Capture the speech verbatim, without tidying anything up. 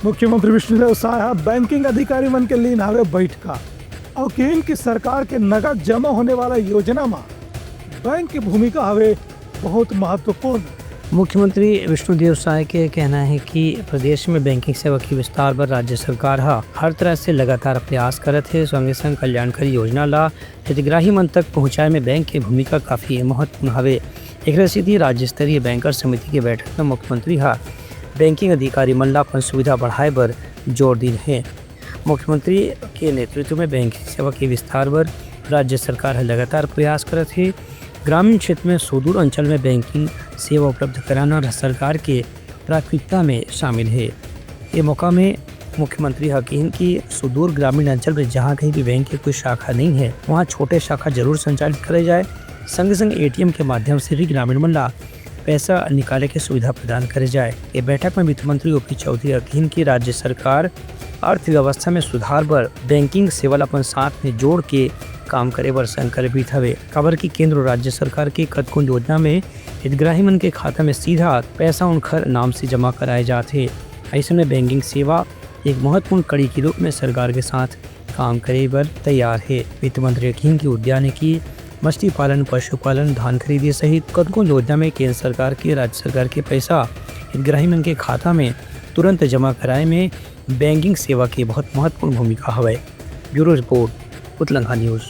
मुख्यमंत्री विष्णुदेव साय ह बैंकिंग अधिकारी मन के लीन हवे बैठका अउ किहिन कि सरकार के नगद जमा होने वाला योजना म बैंक के भूमिका हवे बहुत महत्वपूर्ण। मुख्यमंत्री विष्णुदेव साय के कहना है कि प्रदेश में बैंकिंग सेवा के विस्तार बर राज्य सरकार ह हर तरह से लगातार प्रयास करत हे। संगे संग कल्याणकारी योजना ला हितग्राही मन तक पहुंचाए में बैंक के भूमिका काफी महत्वपूर्ण हवे। एकरे सेती राज्य स्तरीय बैंकर समिति के बैठक में मुख्यमंत्री ह बैंकिंग अधिकारी मन ला अपन सुविधा बढ़ाए बर जोर दीन हे। मुख्यमंत्री के नेतृत्व में बैंकिंग सेवा के विस्तार बर राज्य सरकार ह लगातार प्रयास करत हे। ग्रामीण क्षेत्र में सुदूर अंचल में बैंकिंग सेवा उपलब्ध कराना सरकार के प्राथमिकता में शामिल हे। ये मौका में मुख्यमंत्री ह किहिन कि सुदूर ग्रामीण अंचल में जहां कहीं भी बैंक के कोई शाखा नहीं है, वहां छोटे शाखा जरूर संचालित करे जाए। संग संग एटीएम के माध्यम से भी ग्रामीण मन ला पैसा निकाले के सुविधा प्रदान करे जाए। ये बैठक में वित्त मंत्री ओपी चौधरी ह किहिन कि राज्य सरकार अर्थव्यवस्था में सुधार बर बैंकिंग सेवा ला अपन साथ में जोड़ के काम करे बर संकल्पित हवे, काबर कि केंद्र अउ राज्य सरकार के कतको योजना में हितग्राही मन के खाता में सीधा पैसा उनखर नाम से जमा कराए जात हे। अइसन में बैंकिंग सेवा एक महत्वपूर्ण कड़ी के रूप में सरकार के साथ काम करे बर तैयार हे। वित्त मंत्री ह किहिन कि उद्यानिकी, मछली पालन, पशुपालन, धान खरीदी सहित कतको योजना में केंद्र सरकार के राज्य सरकार के पैसा हितग्राही मन के खाता में तुरंत जमा कराए में बैंकिंग सेवा के बहुत महत्वपूर्ण भूमिका हवय। Bureau report, Utlangha news.